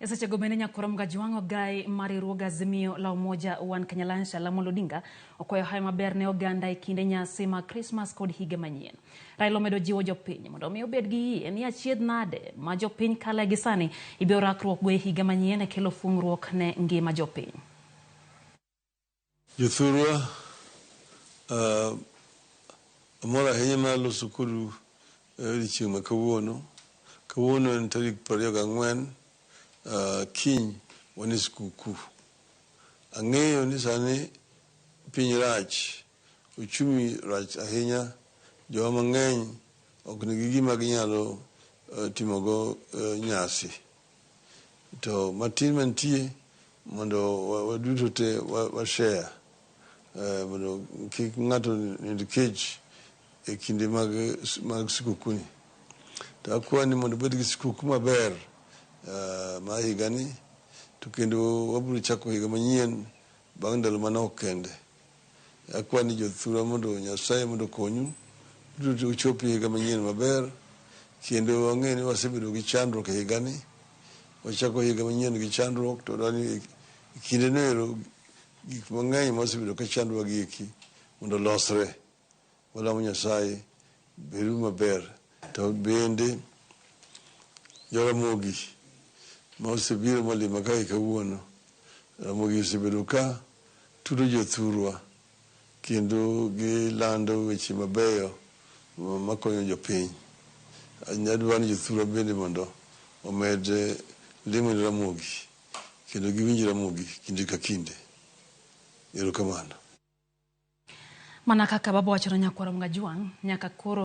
E sechego bende Nyakwar Mgajwang' ogai mar riwruog Azimio la Umoja One Kenya Alliance Raila Odinga okwayo hawi maber ne oganda e kinde nyasi mag Krismas kod higa manyien. Raila omedo jiwo jopiny mondo omi obed gi yie ni achiedh nade ma jopiny kale gi sani ibiro rakruok go e higa manyien e kelo fung'ruok ne ngima jopiny. Jothurwa, amor ahinya mar loso kodu e odiochieng' ma kawuono. Kawuono en tarik 24, kiny wan e skuku. Ang'eyo ni sani piny rach, uchumi rach ahinya, jowa mang'eny ok nigi gima ginyalo timogo nyasi. To matin mantie mondo waduto te wa share mondo kik ng'ato nind kech e kinde mag skuku ni. To akwayo ni mondo ubed gi skuku maber mar higani to kendo wabiro chako higa manyien bang' ndalo manok kende. Akwayo ni jothurwa mondo Nyasaye mondo okonyu duto uchop higa manyien maber kendo wang'e ni wasebedo gi chandruok e higani. Wachako higa manyien gi chandruok to dwani e kinde no ero gik mang'eny mosebedo ka chandowa gi eki mondo olosre. Walamo Nyasaye beru maber to bende Joramogi ma osebiro molima kae kawuono. Ramogi osebedo ka tudo jothurwa kendo gilando weche mabeyo makonyo jopiny. Adwaro ni jothurwa bende mondo omed limo Ramogi kendo giwinj Ramogi kinde ka kinde. Erokamano. Mana kaka baba wacho na Nyakwar Mgajwang' nyaka koro